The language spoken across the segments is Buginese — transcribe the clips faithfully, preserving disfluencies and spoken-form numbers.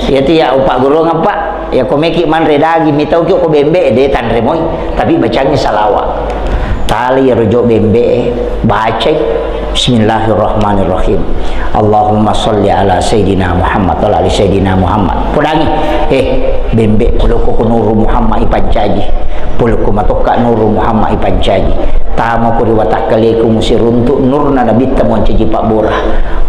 Iyatu ya upaggurungeng, Pak, ya ko meki manre daging, mitauki ko bembe, de tanre moi, tapi bacangi salawa. Tali iyaro jo bembe, bacai, "Bismillahirrahmanirrahim. Allahumma sholli ala Sayyidina Muhammad wa ala ali Sayyidina Muhammad." Podangi, eh, bembe, polokko ko Nuru Muhammad ipancaji. Polokko matokka Nuru Muhammad ipancaji. Tamo ko ri watakkaleku musiruntu nurna nabitta moncaji pabbura.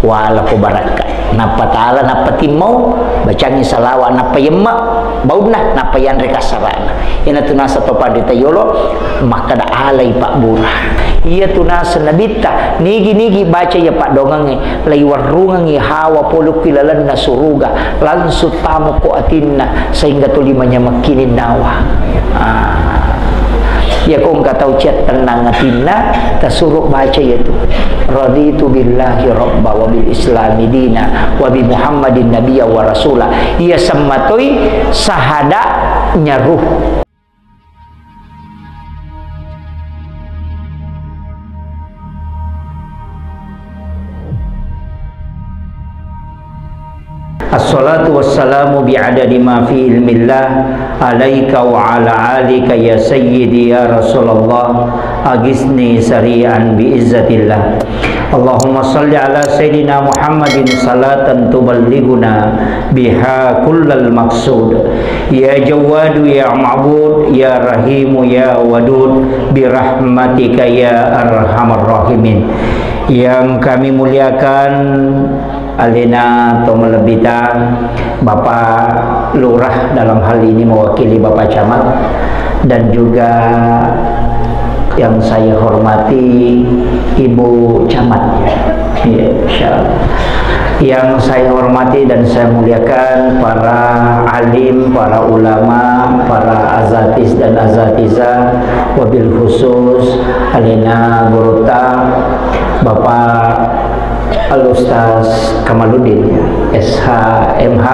Wala ko barakka. Nappa tala, nappa timmau, bacangi salawa, nappa yemma baunna, nappa yanre kassarana. Iyana tu naseng to panrita yolo, makkada alai pabbura. Iya tu naseng nabitta, nigi-nigi baca iya paddongengnge, laiwarrungengngi hawa polokki lalenna suruga, langsung tamo ko atinna, sehingga tuli manyamekki ninnawa. Ah. Iya ko engka tau ciattennang atinna, tasuro baca iyatu. Raditu billahi rabba wa bil islami dina wa bi Muhammadin nabiyya wa rasula. Iya semmatoi sahada nyaru. Assalatu wassalamu bi'adadi ma fi ilmillah alaika wa ala alika ya sayyidi ya Rasulullah, agisni sari'an bi izzatillah. Allahumma salli ala sayyidina Muhammadin salatan tuballighuna biha kullal maqsud. Ya Jawwadu ya Ma'bud ya Rahimu ya Wadud, birahmatika ya arhamar rahimin. Yang kami muliakan, alena to malebbita, Bapak Lurah dalam hal ini mewakili Bapak Camat, dan juga yang saya hormati Ibu Camat. Iya, insya Allah. Yang saya hormati dan saya muliakan para alim, para ulama, para azatis dan azatizah, wabil khusus alena gurutta Bapak Al Ustaz Kamaluddin, S H, M H,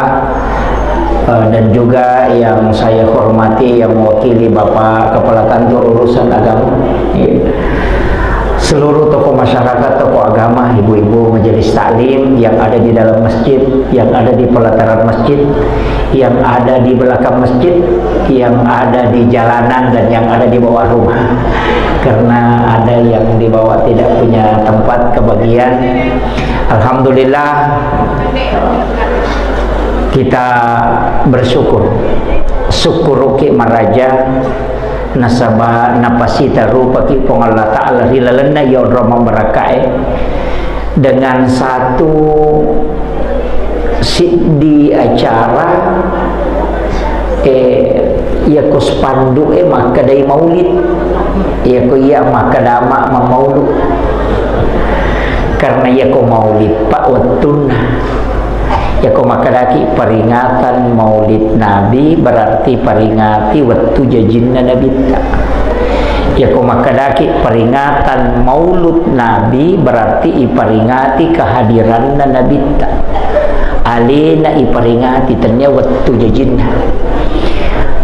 eh, dan juga yang saya hormati, yang mewakili Bapak Kepala Kantor Urusan Agama, iya. Seluruh tokoh masyarakat, tokoh agama, ibu-ibu majelis taklim yang ada di dalam masjid, yang ada di pelataran masjid, yang ada di belakang masjid, yang ada di jalanan, dan yang ada di bawah rumah. Karena ada yang di bawah tidak punya tempat kebagian. Alhamdulillah, kita bersyukur. Syukuruki maraja, nasaba napasita rupaki Puang Allah Ta'ala ri lalenna iya onrong mabbarakkae. Dengan satu siddi acara, eh, iyako spanduk e makkedai maulid, iyako iya makkeda ma-, mammaulu. Karena iyako maulid, Pak, wettunna. Iyako makkedaki peringatan maulid Nabi, berarti peringati wettu jajinna Nabitta. Iyako makkedaki peringatan maulud Nabi, berarti iperingati kehadiranna Nabitta. Alena iperingati, tennia wettu jajinna.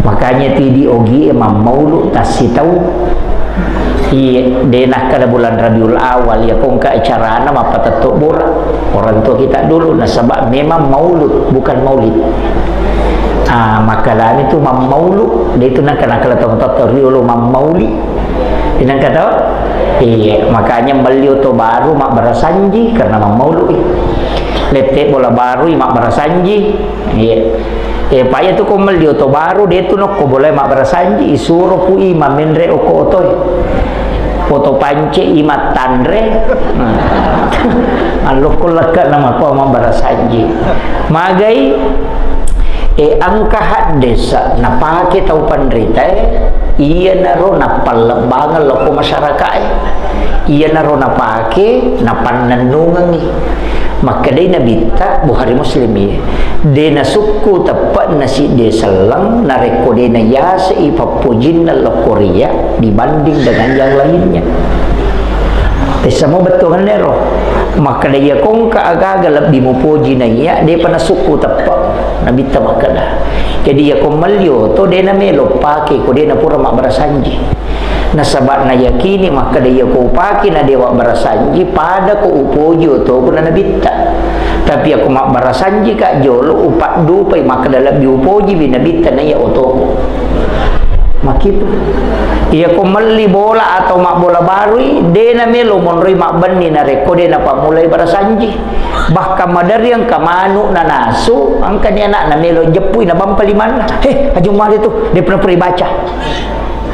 Makanya tidi ogie mammaulu tassitau. Iya, de nakkeda bulan Rabiul Awal, iyako engka acarana mappatetto bora. Orang tua kita dulu, nasaba memang maulud, bukan maulid. Ah, makkedani tu mammaulu, de tu nakkeda, nakkeda tau-tau riolo mammauli. Inangka to? Iya, makanya melli oto baru mabbarasanji karena mammaului. Lette bola barui mabbarasanji. Iya. Eh, pa iya tu ko melli oto baru, de tu nokko boleh mabbarasanji, isuro pui mamenre oko otoe. Oto pance i mattanre. Allokko lekka nama ko mabbarasanji. Magai, eh, engka haddesa napake tau panritae, iyanaro nappallebbangeng lokko masyarakae. Iyanaro napake, napannennungengngi. Makkedai Nabitta, Bukhari Muslim, iya, de nasukku teppe'na siddi selleng narekko de nayasei pappojinna lokko riya dibanding dengan yang lainnya. Tessamo bettuangennero. Makkeda, iya kongka agaga lebbi mupoji naiya, depa nasukku teppe. Nabitta makkeda. Jadi, iya ko melli oto, de namelo pake ko de napura mabbarasanji. Nasaba nayakini makkeda, iya ko upake na de wabbarasanji, pada ko upoji otoku na Nabitta. Tapi ako mabbarasanjika jolo, upaddupai makkeda lebbi upojiwi Nabitta naiya otoku. Makitu. Iyako melli bola atau mabbola barui, de namelo monroi mabbenni narekko de napammulai barasanji. Bahkan maderri engka manu nanasu, engkani anakna melo jeppui nabampa limanna. "He, Ajung male tu, de pura-pura ibaca."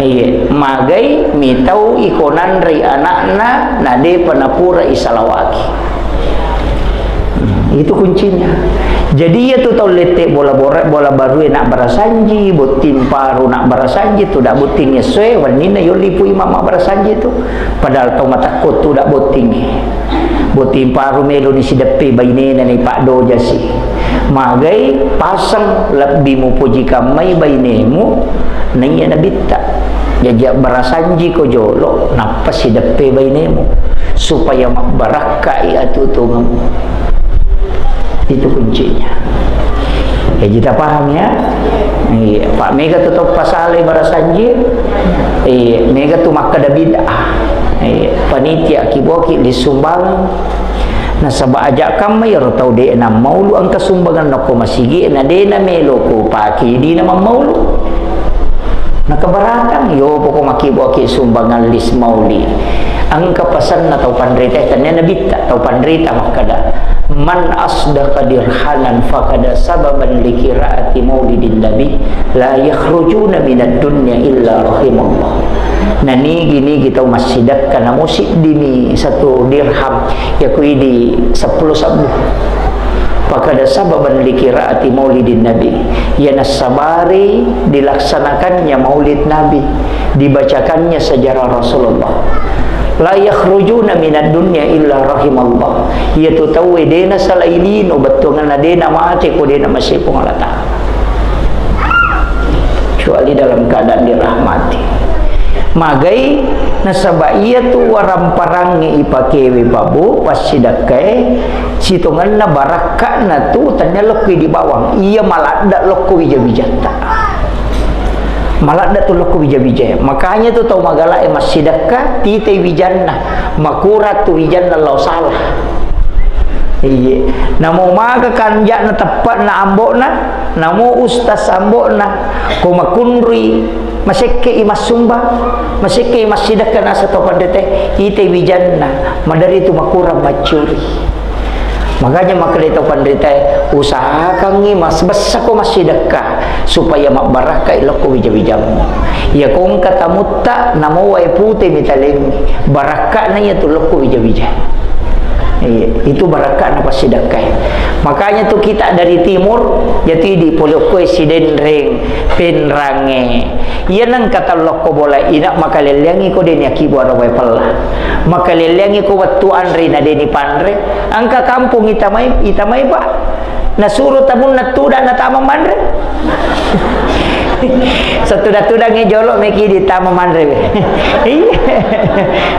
Iya, magai mitau iko nanrei anakna, na depa napura isalawaki. Hmm, itu kuncinya. Jadi, iya tu tau lette bola, bola, bola barue nabbarasanji, botting paru nabbarasanji, tu dak botting essoe, wenninna yolli pu imam mabbarasanji tu. Padahal tau matakko tu dak botting. Botting paru meloni sideppe bainena ni paddoja si. Magai paseng lebbi mupoji kammai bainemu, naiya Nabitta. Jaji abbarasanjiko jolo, nappa sideppe bainemu, supaya mabbarakkai atutungemmu. Itu kuncinya. Jaji tapaham ya? Iya, Pak, mega tu tau pasalai barasanji. Iya, mega tu makkeda bid'ah. Iya, panitia kiboki li sumbangan. Nasaba aja kamma iyaro tau de nammaulu engka sumbangan nokko masigi, na de namelo ko pake dina mammaulu. Nakabarakang, yo poko makiboki sumbangan lis mauli. Engka pasenna tau panrita, tania nabitta, tau panrita makkeda, "Man asdaqa dirhanan fakada sababan likiraati maulidin nabi, la yakhrujuna minad dunya illa rahimallah." Nanigi-nigi tau massidekka namo siddimi satu dirham, yaku idi seppulo sabbu. Fakada sababan likiraati maulidin nabi. Iya nassabari dilaksanakannya maulid nabi, dibacakannya sejarah Rasulullah. La yakhrujuna minad dunya illa rahimallah. Iya tu tauwe dena salai lino bettuanna dena mate ko dena masepung Allah Ta'ala. Kecuali dalam keadaan dirahmati. Magai nasaba iya tu waramparangnge ipakewe pabu passidakkae, sitongenna barakka'na tu tania lokko di bawang. Iya maladda lokko wija-wijatta. Maladda tu lokko wija-wijae. Makanya tu tau magala e massidakka, titai wijanna. Makura tu wijanna lao salah. Iye. Namo maga kanja'na teppa'na ambo'na, namo ustas ambo'na, ko makunrui, masekke i massumba, masekke i massidekka nasa tau panritae, ite wijanna, maderi tu makurang maccuri. Makanya makkeda tau panritae, usahakangngi mas-, bessako massidekka supaya mabbarakkai lokko wija-wijammu. Iya ko engka tamutta, namo wae pute mitalengngi, barakka'na iya tu lokko wija-wija. Iya, itu barakka'na passidekkae. Makanya tu kita dari timur, jadi di polokkoe Sidenreng, Penrange. Iya nengka tellokko bola ina makalelleangi ko deni akibu arawae pella. Makalelleangi ko wettu anre na deni panre. Engka kampung itamai, itamai, Pak. Nasuro tamunna tudang natama manre. Satuda-tudangnge jolo meki ditama manre. Iya.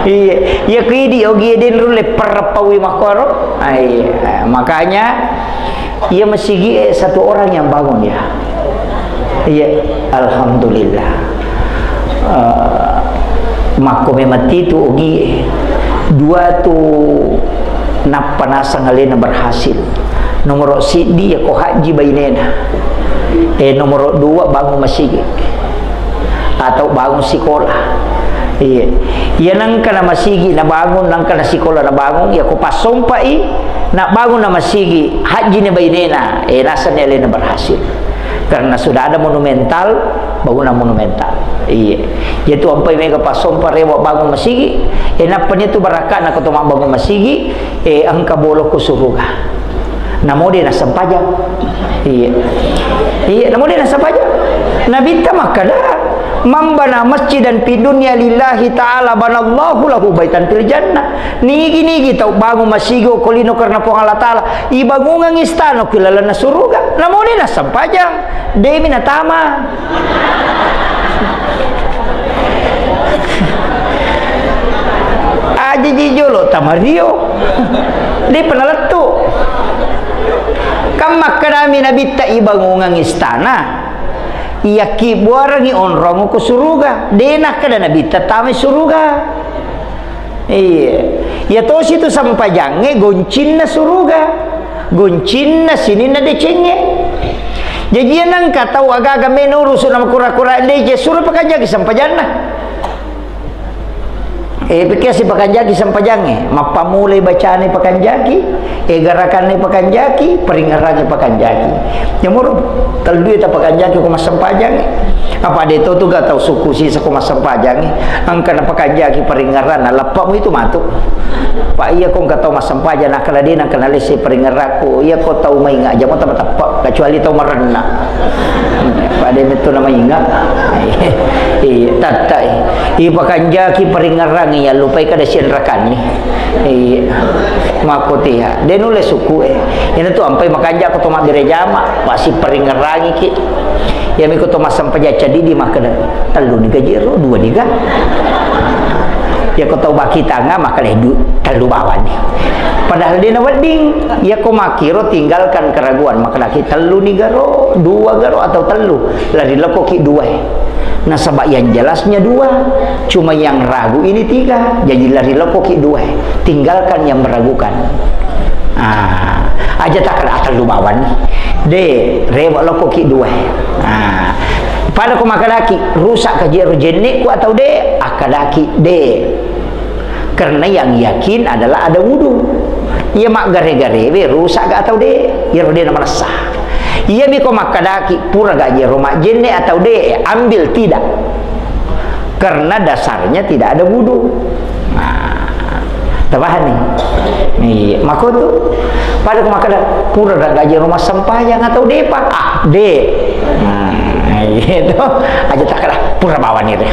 Iya. Iya ku idi ogi den rulle pereppawi makkoro. Ai, eh, makanya iya masigi, eh, satu orang yang bangun ya. Iya, alhamdulillah. Eh, makko memang titu ogi, eh. Dua tu nappa nasang alena berhasil. Nomoro siddi ya ko haji bainena. Eh, nomoro dua bangun masigi. Atau bangun sikola. Iya. Iya nengka na masigi na bangun, nengka na sikola na bangun, ya ko passompai na bangun na masigi, haji ne bainena. Eh, nasang alena berhasil. Karena sudah ada monumental, bangunan monumental. Iya. Jadi tu ampai mega passompa rewa bangun masigi, eh, nappa ni tu barakka'na ko to mabbangun masigi, eh, engka bolokko suruga. Namo de nassempajang. Iya. Iya, namo de nassempajang. Nabitta makkeda, "Man bana masjidan fid dunya lillahi ta'ala banallahu lahu baitan fil jannah." Nigi-nigi tau bangun masigi ko lino karena Puang Allah Ta'ala, ibangungang istana ku lalenna suruga. Namo de nassempajang. Demi natama. Aja ji jolo tamario. De penalettu. Kan makkedami nabitta ibangungang istana. Iya kibuarangi onrong ko suruga. De nakkeda nabitta tamai suruga. Iya. Iya tosi tu sempajangnge goncinna suruga. Goncinna sininna decengnge. Jaji, iya nengka tau agaga melo urusu' namakura-kura deceng, suro pakanjaki sempajanna. Eh, pekkiasi pakanjaki sempajangnge, mappammulai bacana pakanjaki, eh, garakanna pakanjaki, paringngerangnge pakanjaki. Yamuro tellue tapakanjaki ko massempajangnge. Apa de' to tu ga tau sukku sisa ko massempajangnge, engka napakanjaki paringngeranna, leppa' mu itu matu. Pa' iya ko engka tau massempajang, nakkeda de' nengka nalesse paringngerakku, iya ko tau mainga' aja' mo teppa-teppa, kecuali tau marenna. Pada metto na mainga'. Iya, tattai. Ipakanjaki paringngerangnge, iya lupai kada sianrakanni. Iya. Makkotiha. De' nulle sukku e. Iyana tu ampai makanja' ko to mabbere jama', pasi paringngerangiki. Iyami ko to massempajang cadidi makkeda, "Tellu ni ga jero, dua ni ga?" Iya ko tau bakitanga makkeda, "Du-, tellu bawani." Padahal de' nawedding. Iya ko makkiro tinggalkan keraguan, makkedaki, "Tellu ni garo, dua garo, atau tellu?" Lari lekoki dua e. Nasaba yang jelasnya dua, cuma yang ragu ini tiga. Jadi lari lekoki dua e. Tinggalkan yang meragukan. Ah, aja' takkeda, "Ah, tellu bawani." De', rewe' lekoki dua e. Ah, pada ko makkedaki, "Rusak ka jero jenne'ku atau de'?" Akkedaki, "De'." Karena yang yakin adalah ada wudu. Iya maggare-garewe rusak ga atau de'? Iyaro de' namanessa. Iyami ko makkedaki, "Pura ga jero majjenne' atau de'?" Ambil tidak. Karena dasarnya tidak ada wudu. Nah, tapahani? Iya, makkotu. Pada ko makkeda, "Pura ga jero massempajang atau de'pa?" Ah, de'. Nah, itu aja' takkeda, "Pura bawani re."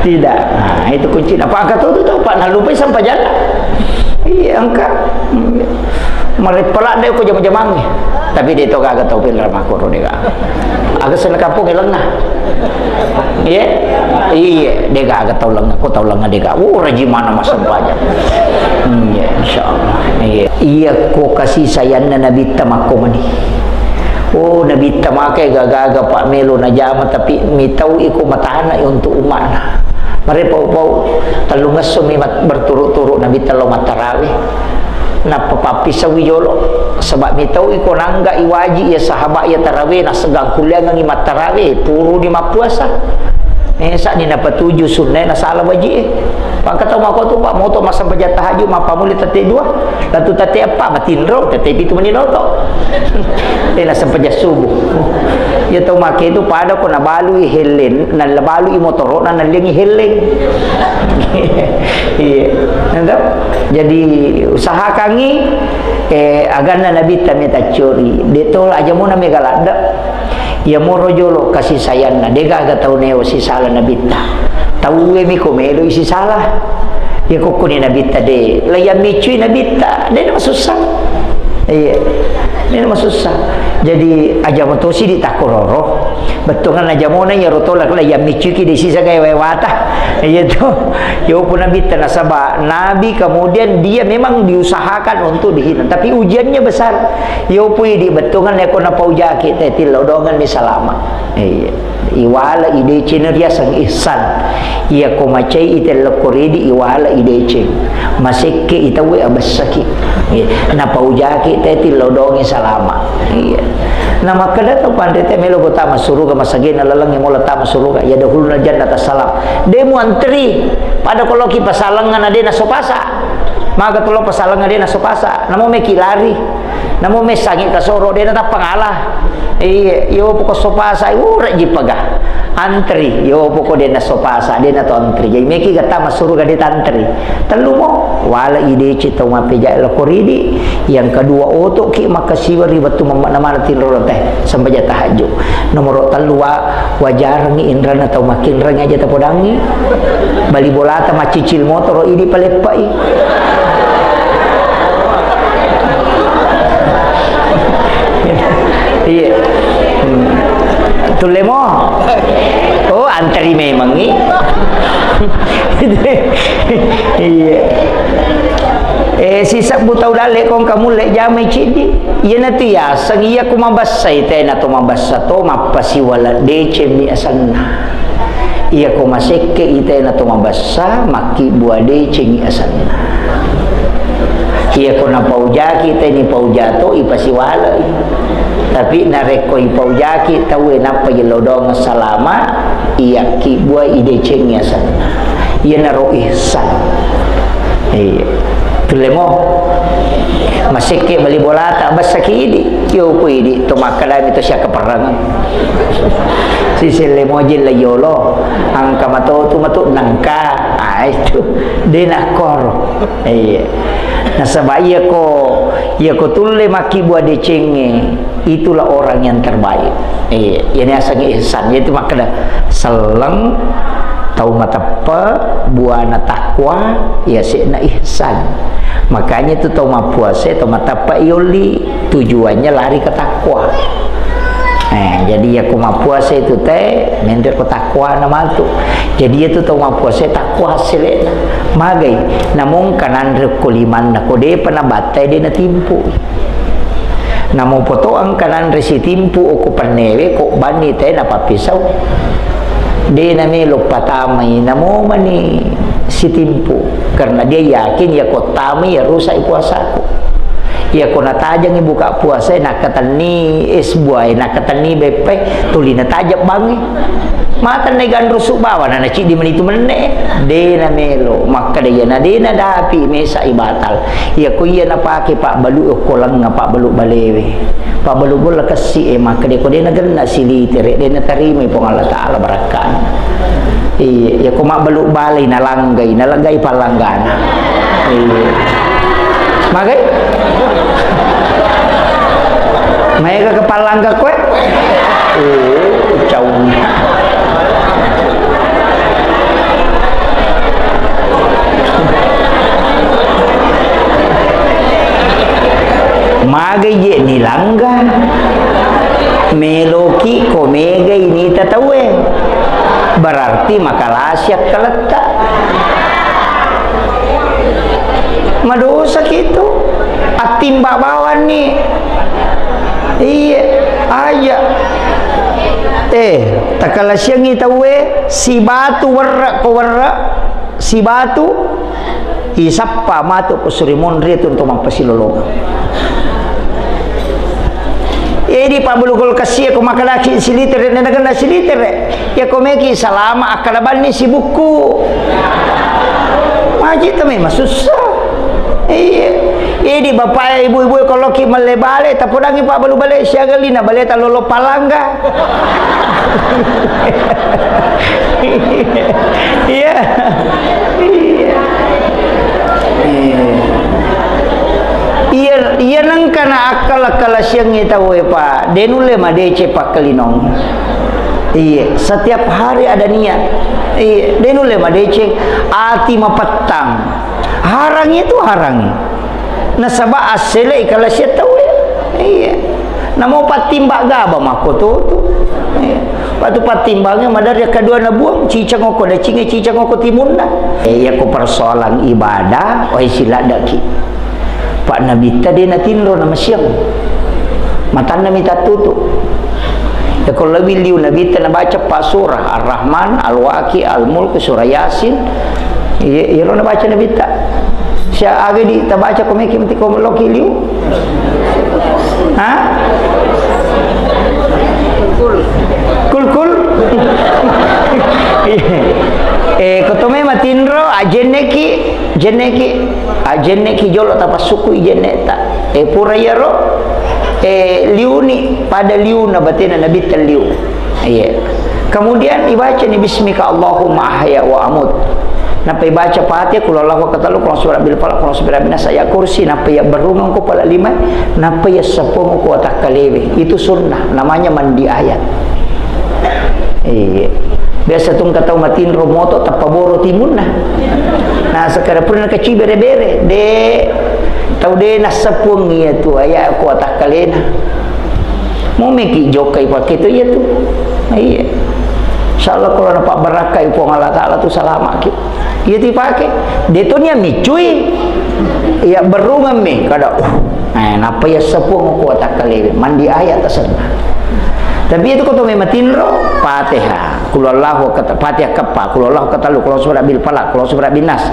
Tidak. Nah, itu kuncinya. Apa engka tu tu, Pak, nalupai sempajanna. Iya, engka. Mareppala' de' ko jama-jamangnge. Tapi de' to gaga tau pinrang makkoro de' gaga. Aga senna kampong lenga. Iya? Iya, de' gaga tau lenga, ko tau lenga de' gaga. Oh, rajin maneng massempajang. Iya, insyaallah. Iya. Iya ko kasih sayangna Nabitta makko mani. Oh, Nabitta makai gaga-gaga pa' melo najama, tapi mitau iko matana untuk umatna. Mare pau-pau, tellungesso mi mat-, berturut-turut Nabitta lao mattarawe. Nappa pappisauwi jolo, saba' mitau iko nangga iwaji iya sahaba' iya tarawe, naseggang kulliangengngi mattarawe, puruni mappuasa. Mesa'ni napatuju sunnae nasala waji'e. Pangka tau makko tu, Pak, moto massempajang tahajud, mappamuli tette dua, latu tette eppa, matinro, tette pitu meni noto. Eh, nassempajang subuh. Iya tau make tu pada ko nabalui helleng, nabalui motoro'na, nalliangngi helleng. Iya. Ento? Jadi usahakangngi, eh, aganna Nabitta meta cori. De' to aja' mona mega ladde'. Iyamoro jolo kasih sayangna, de' gaga tau neo sisala Nabitta. Tauwe mi ko meloi sisala. Iya ko kuni Nabitta de', laiya miccui Nabitta, de' namasussa. Iya. De' namasussa. Jadi aja' motosi ditakkororo. Bettuanna aja' mona iyaro tolak laiya miccuiki de' sisa gae wewata. Iya to. Yo pun Nabitta nasaba Nabi kemudian dia memang diusahakan untuk dihina. Tapi ujiannya besar. Yo pui di bettuanna ko napaujaki te tillau dongan ni salama. Iya. Iwala ideceng riaseng ihsan. Iya ko macai ite lokko ridi iwala ideceng. Masekke itawe abessaki. Iya. Napaujaki te tillau dongi salama. Iya. Namakkeda to panrite melo ko tama suruga masagena lalengnge mola tama suruga. Ya dahulna jannata salam. De' muantri. Pada ko loki pasalengnga na de' nasopasa. Maga tolo pasalengnga de' nasopasa. Namo meki lari. Namo messangi kasoro de' natappa ngala. Iya, yo poko sopasa, ura ji paga. Antri, yo poko de' nasopasa, de' nato antri. Jadi meki ga tama suruga de' tantri. Tellu mo, wala ideceng tau mapeja lokko ridi. Yang kedua, otoki makkasiwari wettu mamma-, namana tinro teh, sempajang tahajud. Nomoro tellu, wa-, wajarengngi inranna tau makkinreng aja tapodangngi. Bali bolata maccicil motoro idi paleppai. Iya. Hmm. Tulle mo. Oh, antri memangngi. Iya. Eh, sisebbu tau dalle kong kamulle jamai ciddi. Iyanatu yaseng iya ku mabessai tena to mabessa to mappasiwala deceng mi asenna. Iya ko masekke i tena to mabessa, makkibua decengi asenna. Iya, ko napaujaki, teni paujato, ipasiwalei. Tapi narekko ipaujaki tauwe nappa yello doang salama, iya ki bua ideceng asenna. Iyanaro ihsan. Iya. Tullemo. Masekke bali bolata, bessaki idi. Yo ku idi, to makkedami to siakkaperrang. Siselle moji la yolo. Angka matotu matu nangka. Ah, itu. De nakkoro. Iya. Nasaba iyako, iyako tulle makkibua decengnge, itulah orang yang terbaik. Iya, iyani asengnge ihsan. Iyatu makkeda selleng, tau mateppe, buana takwa, yase'na ihsan. Makanya itu tau mappuasa, tau mateppe yolli, tujuannya lari ke takwa. Eh, jadi iyako mappuasa itu te, menre ko takwana matu. Jadi iyatu tau mappuasa takwa hasilena. Magai, namong kananre ko limanna ko depa nabattai de natimpu. Namo potoang kananre sitimpu oko pennewe ko banni te napappisau. De namelo patamai, namo mani sitimpu. Karena dia yakin iyako tamai ya rusak puasaku. Iyako natajengngi buka puasa, nakkatenni es buah, nakkatenni beppe, tuli natajeng bangnge. Matenne ganrusu bawa, na naciddi menitu menne. De namelo, makkeda iyana de nadapi mesa ibatal. Iyako iya napake pabbalu okko lengnga, pabbalu balewe. Pabbalu bola kessi e, makkeda ko de nagenna silitere, de natarimai Puang Allah Taala barakkana. Iya, iyako mabbalu balei nalanggai, nalanggai pallanggana. Iya. Magai? Maega ke pallangga koe? Oh, cauna. Magai je nilangga? Meloki ko megai nita tauwe. Berarti makalasi akkaletta. Madosa kitu. Attimba bawanni. Iya, aja. Eh, takalasiangi tauwe, sibatu werre ko werre, sibatu, isappa matu ko suri monri tu untuk mappasilolongeng. Edi pabbalu kulkas iya ko makalaki silitere, nena kena silitere. Iya ko meki salama akkada banni sibukku. Maji tame masussa. Iya. Edi bapak ibu-ibu ko loki melle bale, tapodangi pabbalu bale siaga lina bale talolo palangga. Iya. Iya. Iya. Iya, iya nengka na akal-akal siangngi tauwe, Pak. De nulle madeceng pakkelinong. Iya, setiap hari ada niat. Iya, de nulle madeceng ati mapettang. Harangi itu harangi. Nasaba assele ikala siang tauwe. Iya. Namo pattimba gaba makko tutu. Iya. Patu pattimbangnge madari kedua na buang, cicang oko dacinge, cicang oko timunna. Eh, iya ko persoalan ibadah, oi siladdaki. Pak Nabitta de natinro na masiang. Matanna mi tattutu. Ya ko lebih liu Nabitta nabaca pa surah Ar-Rahman, Al-Waqi, Al-Mulk, surah Yasin. Iya, iyaro nabaca Nabitta. Sia aga di tabaca ko meki mati ko loki liu? Ha? Kul kul. Eh, ko to me matinro ajenneki, jenneki, ajenneki jolo tapassuku ijenneta. Eh, pura iyaro, eh, liuni pada liuna batena Nabitta liu. Iya. Kemudian ibaca ni bismika Allahumma ahya wa amut. Nappa ibaca Fatihah, qul huwallahu ahad, qul a'udzu birabbil falaq, qul a'udzu birabbin nas, ayat kursi, nappa iya berrungeng ko pala lima, nappa iya seppuang ko watakkalewe. Itu sunnah, namanya mandi ayat. Iya. Biasa tu engka tau matinro moto tappa boro timunna. Nah, sekarang pura nakaci bere-bere, de tau de naseppuang iya tu ayat ko watakkalena. Mumiki jokkai pake tu iya tu. Iya. Insyaallah kalau napabbarakkai Puang Allah Taala tu salamaki. Iya tu pake. De tu nia micui. Iya berrungeng mi kada. Uh. Eh, nappa iya seppuang ko watakkalewe mandi ayat tasenna. Tapi itu ko to me matinro Fatihah, qul huwallahu kata Fatihah keppa, qul huwallahu katellu, qul a'udzu birabbil falaq, qul a'udzu birabbin nas.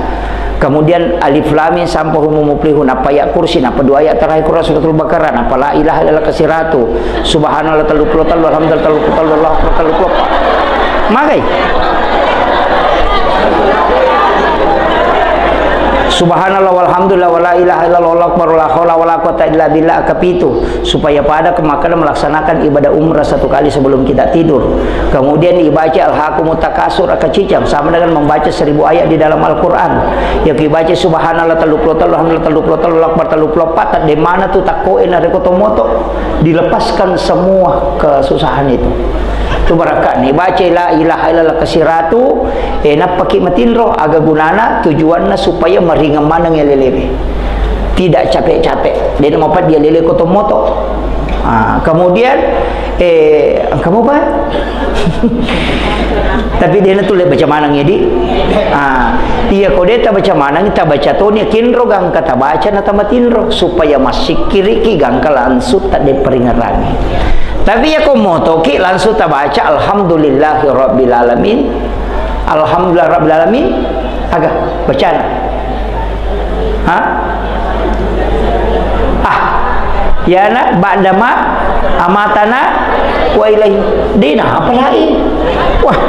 Kemudian Alif Lam Mim sampai Humul Muflihun, apa ayat kursi, apa dua ayat terakhir Quran suratul Baqarah, apa la ilaha illallah kasiratu, subhanallah tellu puluh tellu, alhamdulillah tellu puluh tellu, Allahu akbar tellu puluh empat. Magai. Subhanallah walhamdulillah wala ilaha illallah wallahu akbar wala haula wala quwata illa billah akapitu, supaya pada kemakan melaksanakan ibadah umrah satu kali sebelum kita tidur. Kemudian dibaca Alhaakumut Takasur akacicang, sama dengan membaca seribu ayat di dalam Al-Quran. Yang dibaca subhanallah tellu puluh tellu, alhamdulillah tellu puluh tellu, Allahu akbar tellu puluh empat, tak di mana tu takkoe narekko to moto. Dilepaskan semua kesusahan itu. Tu barakka ni, baca la ilaha illallah kasiratu, eh, nappaki matinro, aga gunana, tujuanna supaya maringan maneng alelewe. Tidak capek-capek. Dena mapa dia lele ko to moto. Ah, kemudian, eh, kamu apa? Tapi dena tu le baca maneng ya, di. Ah, iya, ko de tabaca maneng, tabaca toni, kinro gangka tabaca na tamatinro, supaya massikkiriki gangka langsung tadde peringerangi. Tapi ya ko motoki langsung tabaca alhamdulillahi rabbil alamin. Alhamdulillah rabbil alamin. Aga bacana? Ha? Ah. Yana ba'dama amatana wa ilaihi. Dina apa lain? Wah.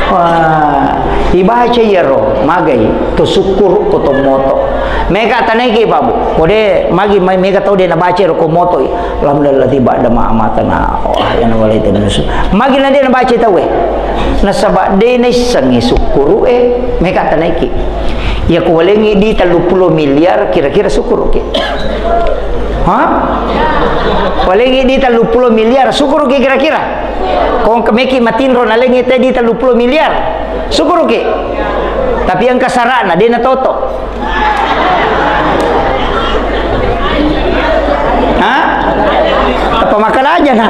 Wah. Ibaca iyaro magai to sukkuru ko to moto. Mega tanaiki, Pak, Bu. Kode magi mai mega tau de nabaca ro ko moto. Alhamdulillah tiba ada ma amatana. Wah, yana walai tenus. Magi na de nabaca tau e. Nasaba de naissengi sukkuru e. Mega tanaiki. Ya ko walengi di tellu puluh miliar kira-kira sukkuruki. Ha? Walengi di tellu puluh miliar sukkuruki kira-kira. Kong kemeki matinro nalengi te di tellu puluh miliar. Sukkuruki. Tapi engka sarana de natoto. Ha? Apa makalaja na?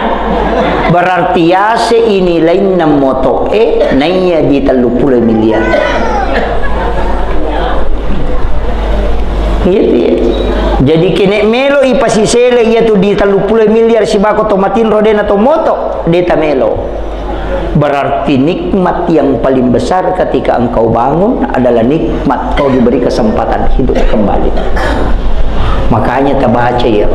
Berarti yase ini lainna moto e naiya di tellu puluh miliar. Iya tu ya. Jadi kene melo ipasisele iya tu di tellu puluh miliar sibako to matinro de na to moto, de ta melo. Berarti nikmat yang paling besar ketika engkau bangun adalah nikmat kau diberi kesempatan hidup kembali. Makanya tabaca ya,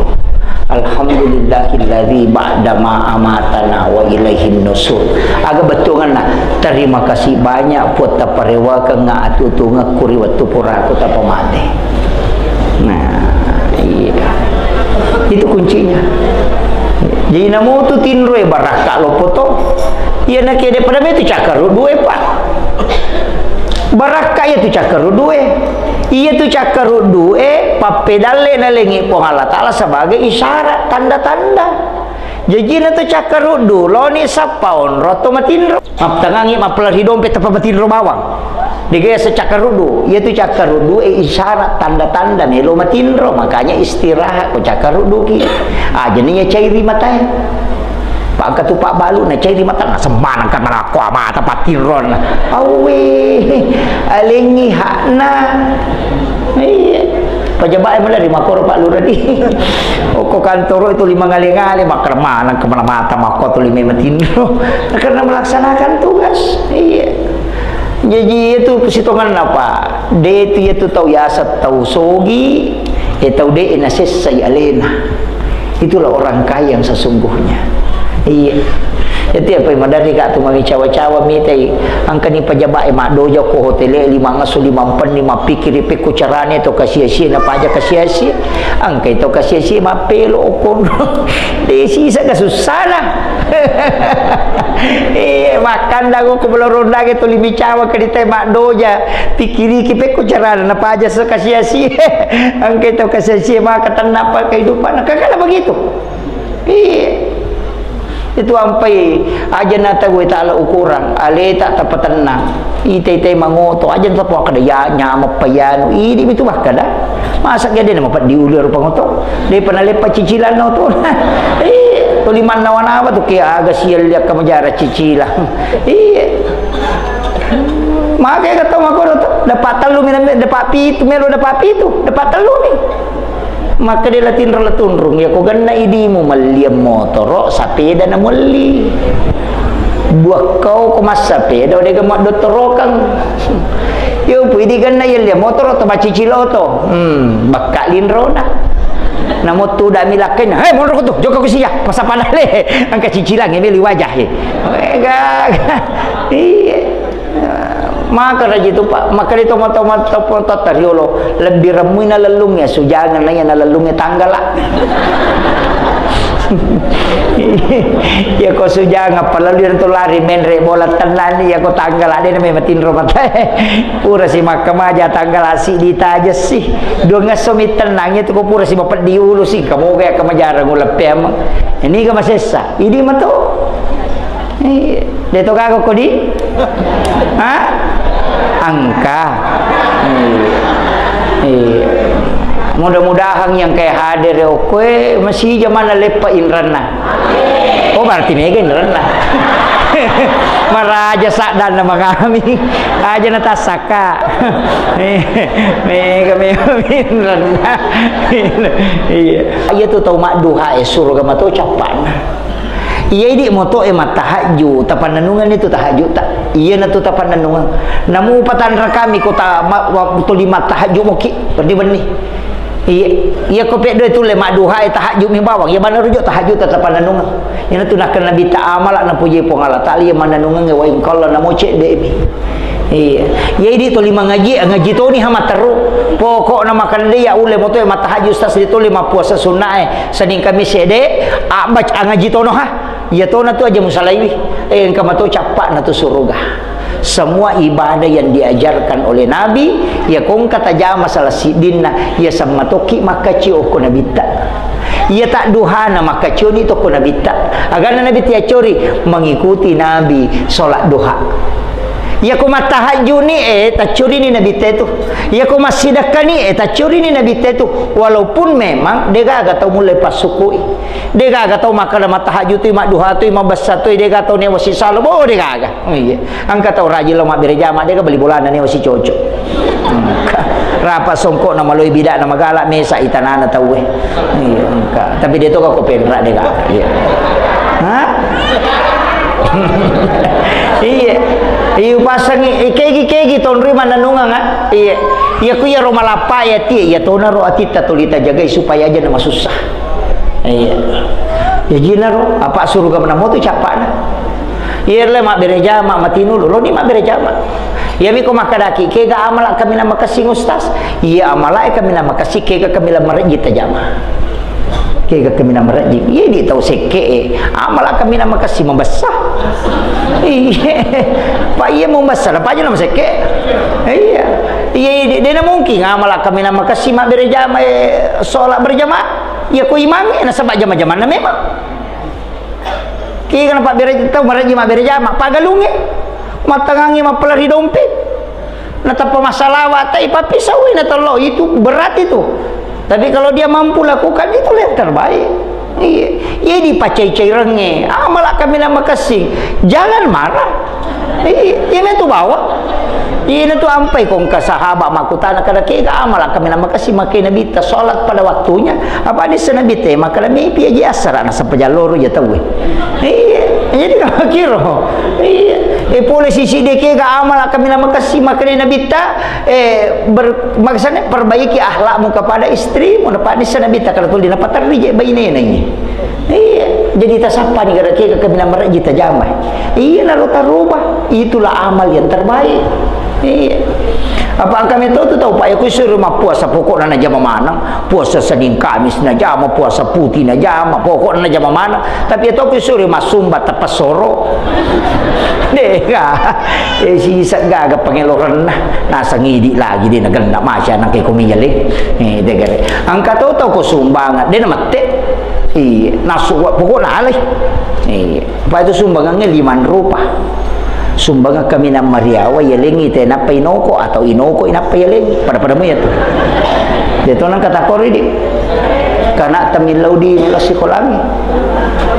Alhamdulillahilladzi ba'dama amatana wa ilaihin nusur. Aga bettuanna, terima kasih banyak Puang taparewakengnga atutungekku ri wettu puraku tapamate. Nah, iya. Itu kuncinya. Jadi namutu tinro e barakka loppo to. Iya na kede pada metu cakkaruddu e, Pak. Barakka iya tu cakkaruddu e. Iya tu cakkaruddu e pappedalle nalengi Puang Allah Taala sebagai isyarat tanda-tanda. Jajina tu cakkaruddu loni sappa onro to matinro. Maptangangi mappala ri dompe tappa matinro bawang. Dega yaseng cakkaruddu. Iya tu cakkaruddu e isyarat tanda-tanda melo matinro, makanya istirahat ko cakkarudduki. Ajani ya cairi matae. Pangka tu pabbalu na cairi mata na semmaneng ka nalakko amata patinronna. Awwe, alengi hakna. Iya. Pejabat e maderri makkoro Pak Lurah di. Okko kantoro itu lima ngale-ngale, makkeda maneng kemana mata makko tu lima matinro. Karena melaksanakan tugas. Iya. Jaji itu sitonganna, Pak. De tu iya tu tau yaseng tau sogi, e tau de nasessai alena. Itulah orang kaya yang sesungguhnya. Iya. Itu apa maderri ka tu mami cawa-cawa mitai. Angkani pejabat e maddoja ko hotel e lima ngesu lima penni mappikiri pekko carane to kasia-sia na paja kasia-sia. Angkai to kasia-sia mappelo okon. De sisa kasussana. Eh, makkandang ko belorondage tuli micawa keditai maddoja. Pikiriki pekko carana napaja se kasia-sia. Angkai to kasia-sia maka tennapa kehidupan. Kakana begitu. Iya. Itu ampai aja na tau taala ukurang, aleta tapatennang. Ite-ite mangoto, aja na tau kada ya nyameng payanu. Idi itu makkada. Masa gede nama pat diulir pangoto. Daripada lepa cicilan oto. Iya, tuli mannawa-nawa tu ke aga sial liak kamajara cicilan. Iya. Maka kata makoro tu, dapat tellu mi, dapat pitu, melo dapat pitu, dapat tellu mi. Maka dia latinro latunrung, ya ko ganna idimu melli motoro, sapeda na melli. Buah kau ko massapeda, de ga maddotorokang. Yo, pui digenna yelli motoro to bacicil oto. Hmm, bakka linrona. Namo tudami lakkainna, "Hei, monro ko tu, jokka ko sia, pasa padale." Engka cicilang, meli wajah, eh. Eh, gaga. Iya. Maka raji tu, Pak, maka di tomat-tomat, tomat-tomat riolo, lebbi remmui nalellungnge, sujangeng na iya nalellungnge tanggala. Iya ko sujangeng, apalagi tu lari menre bola tennani, iya ko tanggala, de na memang tinro matae. Pura si makkamaja tanggala si ditajeng si. Dua ngesso mi tennang itu ko pura si mapeddi ulu si, kamu kayak kemajarang uleppem. Ini ke masessa, ini mato. Iya. De to gaga ko di? Ha? Engka. Iya. Iya. Mudah-mudahan yang kayak hadir ya, oke, masih zaman leppa inranna. Oh, berarti mega inranna. Maraja saddanna mangami. Aja na tassaka. Mega, mega inranna. Iya. Iya tu tau madduha e suruga mato cappana. Iya idi moto e mattahajju, tapannanungan itu tahajju ta. Iya na tu tapannanungan. Namu patanra kami kota ma-, wa-, tuli mattahajju moki, benni-benni. Iya, iya ko peddo itu le madduha e tahajju mi bawang. Iya mana rujuk tahajju ta tapannanungan. Iya na tu nakkan Nabi ta amala napuji Puang Allah Taala iya mannanungan wa ingkalla namo cedde mi. Iya. Iya idi tuli mangaji, ngaji toni ha matteru. Pokokna makande ya ulle moto e mattahajju stas di tuli mappuasa sunna e. Senin Kamis ede, abbaca ngaji tono ha. Iya tona tu aja musalaiwi. Eh, engka mato cappana tu suruga. Semua ibadah yang diajarkan oleh Nabi, iya ko engka tajama salah siddinna, iya sammatokki makkaci okko Nabitta. Iya tadduhana makkacioni tokko Nabitta. Agana Nabi tiaccori mengikuti Nabi sholat duha. Iya ko mattahajjuni, eh, taccurini Nabitta itu. Iya ko massidekkani, eh, taccurini Nabitta itu. Walaupun memang degaga tau mulle passukui. Degaga tau makkada mattahajju tu, madduha tu, mabessa tu, dega tau newa sisalo, bo degaga. Oh, iya. Engka tau rajin lo mabbere jama, dega beli bolana newa sicoco. Engka. Rapa songkok na maloi bida na magala mesa itanana tauwe. Iya, engka. Tapi de to ko penra dega. Iya. Ha? Iya. Iya pasangi, kegi-kegi tonri mananungang, ah. Iya. Iya ku iya ro malappa ya ti, iya tona ro atitta tuli tajagai supaya aja na masussa. Iya. Ya jina ro, apa suruga menamo tu capana. Iya le mabbere jama matinu lo, lo ni mabbere jama. Iya mi ko makkadaki, kega amala kami na makessing ustaz? Iya amala e kami na makessing, kega kami la marejji tajama. Kega kami na marejji. Iya di tau sekke e. Amala kami na makessing mabessa. Iya. Pak iya mabessa, apa aja nama sekke? Iya. Iya, iya, de, de na mungkin amala kami na makessing mabbere jama e, sholat berjamaah. Iya ko imang e, nasaba jama-jamanna memang. Kega na pabbere tau marejji mabbere jama, pagalungnge, mattangangnge mappalari dompet. Natappa massalawa, tai pappisauwi na tello, itu berat itu. Tapi kalau dia mampu lakukan, itulah yang terbaik. Iya, iya dipacai-cairengnge. Amala kami na makessing. Jangan marah. Iya, iya tu bawa. Iya tu ampai kongka sahabat makutana kada kega amala kami na makessing makai Nabitta sholat pada waktunya. Apa dessa Nabitta, eh, makkada mepi aja assara nasaba jalloro ja tauwe. Iya, jadi kau kiro. Iya. Eh, pole sisi de kega amala kami na makessing makkada Nabitta, eh, ber-, maksudnya perbaiki akhlakmu kepada istrimu, na padessa Nabitta kada tuli napaterri je bainena ini. Iya, jadi tasappani kada kega kami na marejji tajama. Iya, naro taroba. Itulah amal yang terbaik. Iya. Apa engka metto tu tau, Pak, ya, ku suruh mappuasa, pokokna najama maneng. Puasa Senin Kamis najama, puasa putih najama, pokokna najama maneng. Tapi ya to ku suruh massumba teppesoro. Dega. Eh, sisa gaga pengelorenna. Nasang idi lagi de nagenna masya nang ke kumingale. Eh, dega. Engka to tau ko sumbangan, de namette. Iya, nasu pokokna alai. Iya. Apa itu sumbangannya lima rupa. Sumbangan kaminang mariawa, yalengi te nappa inoko atau inoko inappa yalengi. Pada-pada mu ya tu. Dia tu nang kata kori di. Karena temillau di melo sikolangi.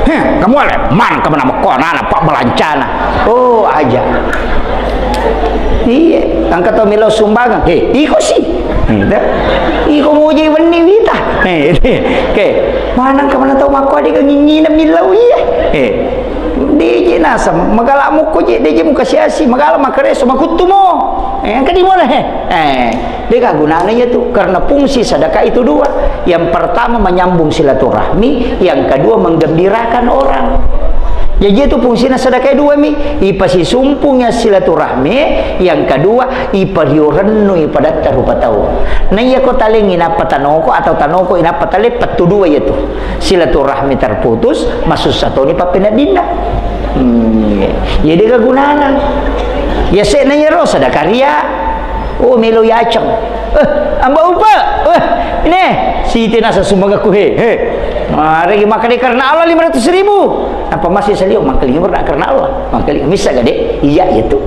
Heh, kamu ale, man kamu nama kona, nama pak belancana. Oh, aja. Iya, angka tau melo sumbangan. Heh, iko sih. Iko muji wenni wita. Heh, oke. Manang kamu tau mako adik nginyi na millau iya. Heh. Dije Naseng, magala mukko je, de je muka siasi, magala makareso, makuttumo. Eh, engka di mole, he. Eh, de ga gunana iya tu, karena fungsi sedekah itu dua. Yang pertama menyambung silaturahmi, yang kedua menggembirakan orang. Jadi itu fungsina sedekah dua mi, ipasisumpungi silaturahmi, yang kedua ipariorennu ipadatta rupa tau. Na iya ko talengi nappa tanoko atau tanoko inappa tale, pettu dua iya tu. Silaturahmi terputus, masussa toni pappeneddinna. Hmm, iya. Jadi ga gunana. Ya sena iyaro sedekah ria. Oh, melo yaceng. Eh, amba upa. Eh, ne, siti nasa sumbangakku he. He. Maregi makkeda karena Allah lima ratus ribu. Apa masih salio makkeda karena Allah. Makkeda misa gade. Iya, iya tu.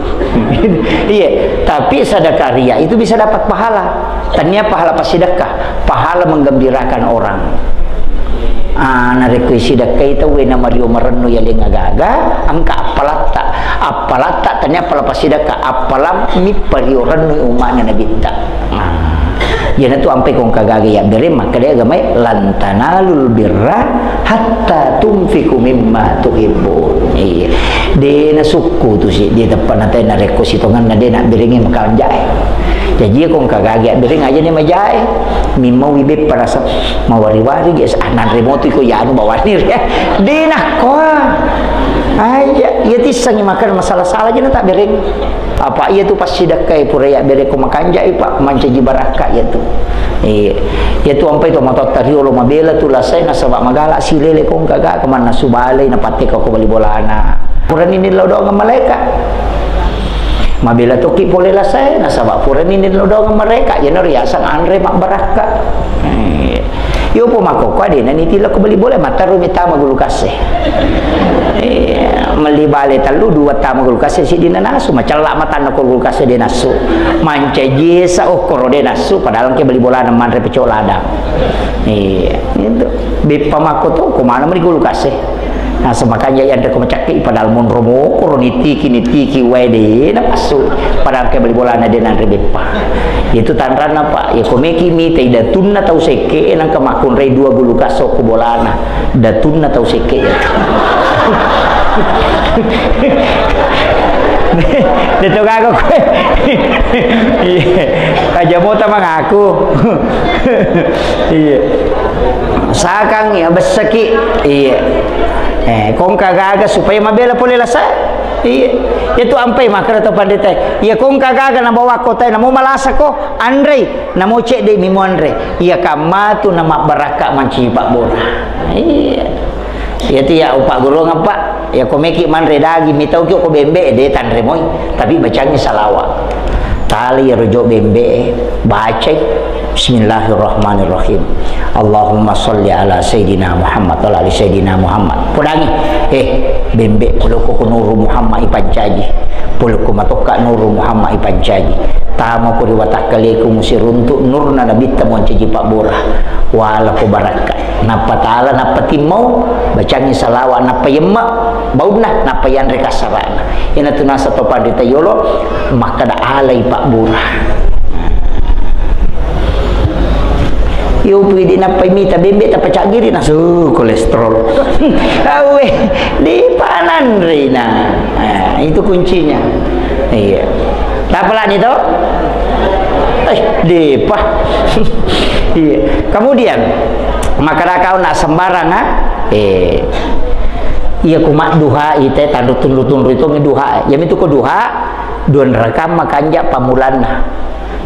Iya, tapi sedekah ria itu bisa dapat pahala. Tania pahala passidekka, pahala menggembirakan orang. Ah, narekko isidekkai tauwe na mario marennu yaleng agaga, engka appalatta. Appalatta tania appala passidekka, appala mippario rennu umma'na nabitta. Ah, iyanatu ampai kongka gaga yabbere makkeda agamae, "Lan tanalul birra hatta tunfiqu mimma tuhibbun." Iya. De nasukku tu si, de teppa natai narekko sitongenna de nabberengi makanjae. Jaji ko engka gage abbereng aja ni majae. Mimmaui beppa rasa mawari-wari ge, ah, nanre moto iko yanu bawani re. De nakkoa. Aja, iya tissengi makan masalah-salah aja na tak bereng. Apa iya tu pasti dakkai pura ya bereng ko makanjai, Pak, mancaji barakka iya tu. Iya. Iya tu ampai to matotta riolo mabela tu lasai nasaba magala silele ko engka ga kemanna subalai na patte ko bali bolana. Purani ni lao doang malaika. Mabela toki pole lasae, nasaba purani ni lao doang mereka, iyana riaseng anre mabbarakka. Eh, iyo po makkokko adena niti lao ko bali bola, mattaru mi tama gulukase. Eh, melli bale tellu, dua tama gulukase, siddi nanasu, macella matanna ko gulukase de nasu. Mancaji esa okkoro de nasu, padahal engke bali bolana manre pecok ladang. Iya, itu. Beppa makko to, ko mana meri gulukase. Naseng makanja yanre ko macakke, padahal monro mokoro nitiki, nitiki wae de napassu. Padahal ke bali bolana de nanre beppa. Itu tanranna, Pak. Ya ko meki mitai datunna tau sekke, nangka makkunrai dua gulukase ko bolana. Datunna tau sekke ya. Deto gaga koe. Iya. Aja mota mangaku. Iya. Sakang ya bessaki. Iya. Eh, kongka gaga supaya mabela pole lasa. Iya. Itu ampai makkeda to pandita. Iya kongka gaga nabawa kota namo malasa ko anrei, namo cedde mi muanre. Iya kammatu na mabbarakka manci pabbora. Iya. Iya tu ya upaggurungeng, Pak. Ya ko meki manre daging, mitau ki ko bembe de tanre moi, tapi bacangi salawa. Tali iyaro jo bembe e, bacai Bismillahirrahmanirrahim. Allahumma salli ala Sayyidina Muhammad wa ala ali Sayyidina Muhammad. Podangi, eh, bembe polokko ko Nuru Muhammad ipancaji. Polokko matokka Nuru Muhammad ipancaji. Tama ko ri watakkaleku musiruntu nurna nabitta moncaji pabbora. Wala ko barakka. Nappa tala, nappa timmau, bacangi salawa, nappa yemme baunna, nappa yanre kassarana. Ina tu nasa to panrita yolo, makkada alai pabbura. Yo pui di nappai mita bembe tappa caggiri nasu kolesterol. Awe, di pananrina. Nah, itu kuncinya. Iya. Tapalani to? Eh, depa. Iya. Kemudian, makkada kau nak sembarang, ah? Eh, iya, ku madduha ite, tandu tundu-tundu itu duha. Iya mitu ko duha, dua rakang makanja pamulanna.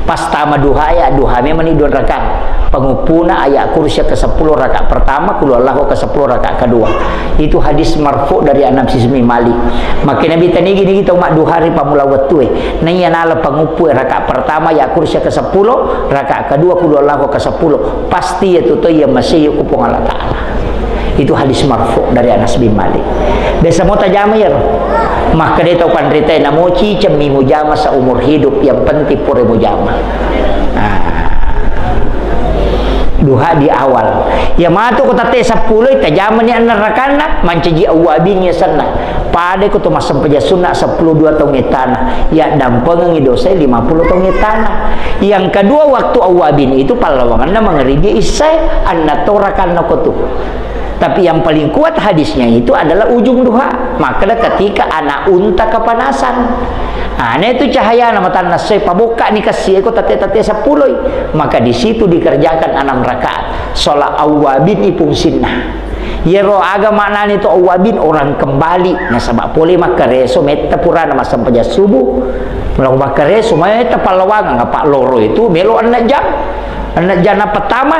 Pas tama duha ya, duha memang ni dua rakang. Penguppuna ayat kursi ke sepuluh rakaat pertama, kul huwallahu ke sepuluh rakaat kedua. Itu hadis marfu dari Anas bin Malik. Maka Nabi tani gini kita umat duha ri pamula wettue. Naiya nala panguppu rakaat pertama ya kursi ke sepuluh, rakaat kedua kul huwallahu ke sepuluh. Pasti ya tu to ya masih ku Puang Allah Ta'ala. Itu hadis marfu dari Anas bin Malik. Biasa mau tajama ya, maka dia tahu pandrita namoci cemmi mujama seumur hidup, yang penting pure mujama. Nah. Duha di awal. Ya matu ko tatte seppulo, tajamani anna rakanna, mancaji awwabin ya senna. Pada ko to massempajang sunna seppulo dua taung ettana, ya dampengengi dosa lima puluh taung ettana. Yang kedua, waktu awwabin itu pallawanganna mangeriji issae, anna to rakanna ko tu. Tapi yang paling kuat hadisnya itu adalah ujung duha. Makkeda ketika anak unta kepanasan. Nah, itu cahayana matanna sai pabokka ni kassi eko tette-tette seppulo. Maka di situ dikerjakan enam rakaat. Sholat awwabin ipungsinna. Yero aga maknani to awwabin, orang kembali. Nasaba pole makkareso metta purana massempajang subuh. Melo makkareso metta pallawangang apa loro itu melo enneng jam. Enneng jam pertama,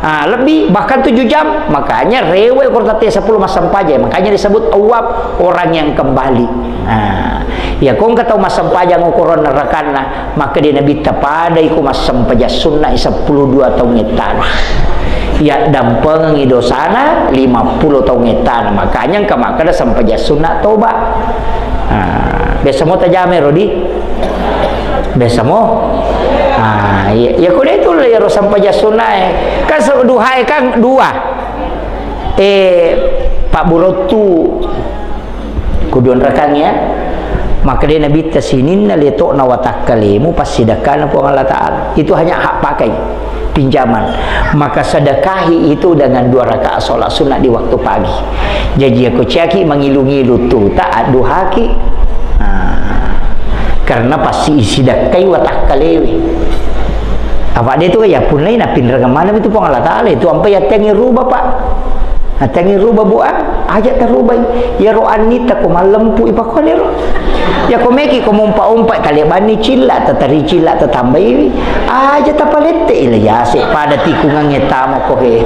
ah, lebih, bahkan tujuh jam. Makanya rewe ko tette seppulo massempajang. Makanya disebut awwab, orang yang kembali. Ah, ya ko engka tau massempajang ukurang rakanna, maka dia Nabi tapadai ko massempajang sunna seppulo dua taung ettana. Ya dampengengi dosana lima puluh taung ettana. Makanya engka makkeda sempajang sunna toba. Ah, biasa mo tajame rodi? Biasa mo? Ah, iya, iya, ko de' tu iyaro sempajang sunnae. Kan se-, duhae kan dua. Eh, Pak Burottu, kuduan rekang ya. Maka de' Nabitta sininna letokna watakkalemu passidakkana Puang Allah Ta'ala. Itu hanya hak pakai, pinjaman. Maka sedekahi itu dengan dua rakaat sholat sunnah di waktu pagi. Jaji, ako ciaki mangilu-ngilu tu, tak adduhaki. Nah, karena pasti isi dakkai watakkalewe. Apa de' tu ya punnai napinreng mana itu Puang Allah Ta'ala itu ampai yattengi ruba, Pak. Attengi ruba, Bu, ah, aja tarubai. Yaro annita ko mallempu ipakonero. Ya ko meki ko mompa-ompa talebanni cilla, tatari cilla, tatambaiwi. Aja tapalette ila yase pada tikungangnge tamo ko he.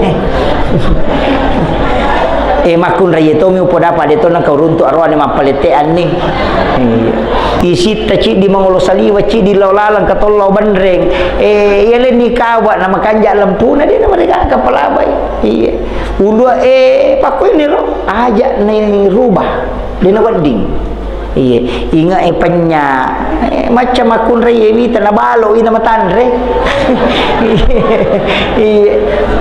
Eh, makkunrai tomi upodapa de' to nangka uruntu aroane mappalette anni. Iya. Isitta ciddi mangolo saliwa, ciddi lao laleng katollau benreng. Eh, iya lenni kawa na makanja lempuna de' na mereka kapalabai. Iya. Ulua, eh, pakkuiniro aja ne rubah. De' na wedding. Iya, inga e penya. Eh, macca makkunrai e wita na balo ina matanre. Iya.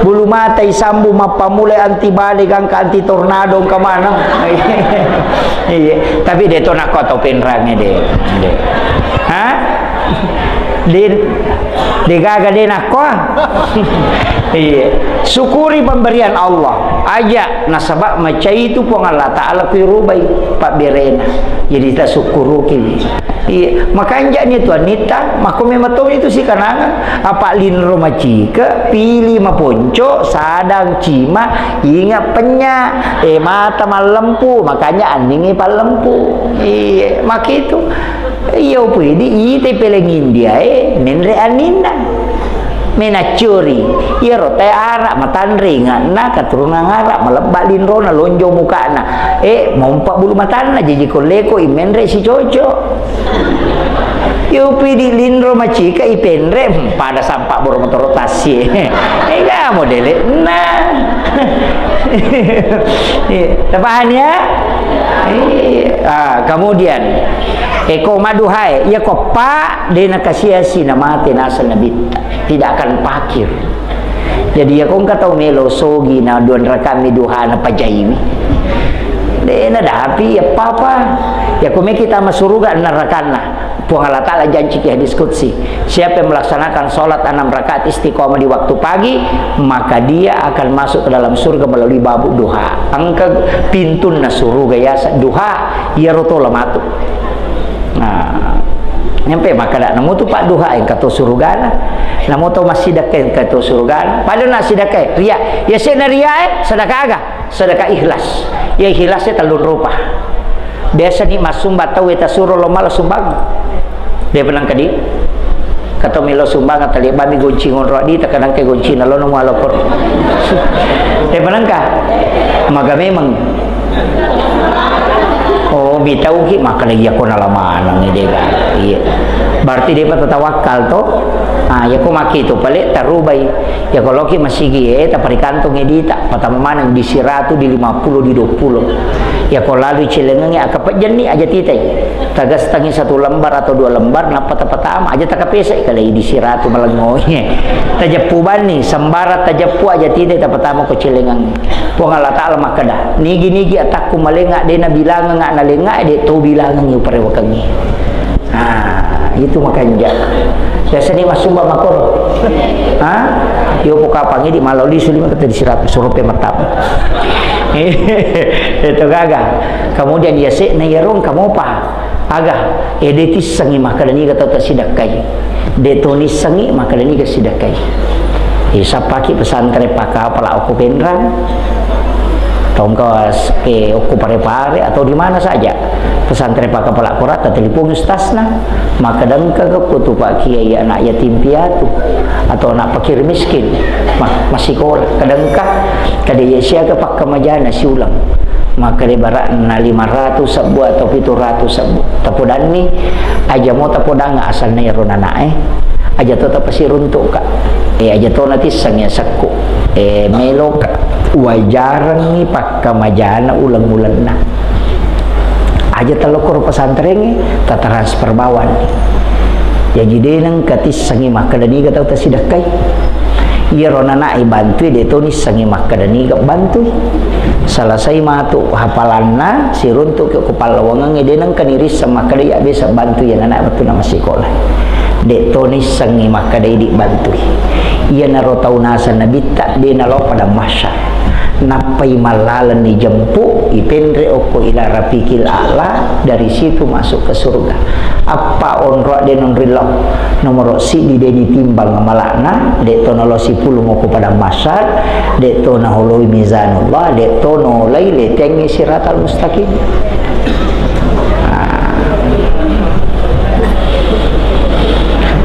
Bulu mata isambu mappamulai anti bale gangka anti tornado engka maneng. Iya. Tapi de' to nakko tau penrange de'. De'. Ha? De', de' gaga de' nakko. Iya. Syukuri pemberian Allah. Aja nasaba macai itu Puang Allah Ta'ala kuirubai pabberena. Jadi tasukkuruki. Iya, makanja ni tuannitta, makko memang to itu sikanangan, apa linro macika, pili maponco, sadang cima, inga penya, eh, mata mallempu, makanya anningi pallempu. Iya, makitu. Iya, upu idi, ite peleng India, eh, menre anninna. Menaccuri, iyaro tae Arab, matanre inganna, keturunan Arab, malebba linrona, lonjong mukana. Eh, mompa bulu matanna, jaji kolleko, imenre si cocok. Yo pidi linro macika, ipenre, hmm, pada sampak boro motoro tassi. Eh, kamu dele, nah. Iya, tapaham ya? Iya. Ah, kemudian, eko maduhae, iya ko pa, de' nakasiasi na mate naseng Nabitta. Tidak akan pakir. Jadi, iya ko engka tau melo sogi na duan rakami duha na pajaiwi. De' na dapi, iya papa. Iya ko meki tama suruga na rakanna. Puang Allah Ta'ala janci ki hadis qudsi, siapa yang melaksanakan sholat enam rakaat istiqomah di waktu pagi, maka dia akan masuk ke dalam surga melalui babuk duha. Engka pintunna suruga yasa duha, iyaro tola matu. Nah, nyampe makkeda, namutu padduha engka to surugana, namutu massidekka engka to surugana. Padahal na sidekka ria, ya sena ria e, sedekah aga? Sedekah ikhlas. Ya ikhlas e tellung rupa. Biasa ni massumba tau e tasuro lo mala sumbang. De' penang kedi. Kato melo sumbang tali bami gonci ngonro di, takanang ke gonci na lo nemu alokor. De' penang ka? Maga memang. Oh, mitauki, maka lagi aku nala maneng ni, de' ga? Iya. Berarti de' pa tatawakkal to. Ah, ya ko maki tu pale tarubai. Ya ko loki masigi e, taparikantung edita. Patama maneng di siratu, di lima puluh, di dua puluh. Ya ko lalu celengengi, aka pejjenni aja titai. Tagas tangi satu lembar atau dua lembar, nappa tapatama aja takapesai kalai di siratu malengoi. Tajeppu banni, sembara tajeppu aja titai tapatama ko celengengi. Puang Allah Ta'ala makkeda, nigi-nigi atakku malenga, de' nabilangenga nalenga, de' to bilangengi uparewakengi. Ah, itu makanja. Biasani massumba makkoro. Ha? Yo pokapang idi malao lisu lima kata di siratu surupe mattama. Itu gaga. Kemudian ya se na yarong kamopa. Aga, ede tissengi makkeda niga tau tasidakkai. De to nissengi makkeda niga sidakkai. Isappaki pesantren pakapala okko Penrang. Tongka ke okko Pare-Pare atau di mana saja. Pesantren pakapala korata telepon ustasna. Makkeda engka ko tu Pak Kiai anak yatim piatu atau anak fakir miskin. Ma-, masikola. Kadangka kada iya siaga pakkamajana siulang. Makkeda ibaratna lima ratus sebbu atau pitu ratus sebbu. Tapodanni, aja mo tapodang asalna ero nanae. Aja to tapasiruntuk ka. Eh, aja to natisseng ya sekku. Eh, melo ka. Wajarengngi pakkamajana uleng-ulenna. Aja talokkoro pesantrengnge, tatransfer bawang. Jaji de nengka tissengi makkeda niga tau tasidakkai. Iyaro nanae bantui de to nissengi makkeda niga bantui. Selesai matu hafalanna, siruntuk ke ko pallawangengnge de nengka nirisseng makkeda iya biasa bantui iya nanae wettunna massikola. De to nissengi makkeda idi bantui. Iyanaro tau naseng nabitta de nalao padang mahsyar. Nappai mallaleng dijemput, ipenre okko ila rafiqil a'la, dari situ masuk ke surga. Appa onro de nonrillau. Nomoro siddi de nitimbang amala'na, de to nalo sipulung okko padang mahsyar, de to naholoi mizanullah, de to nolai letengngi siratal mustaqim.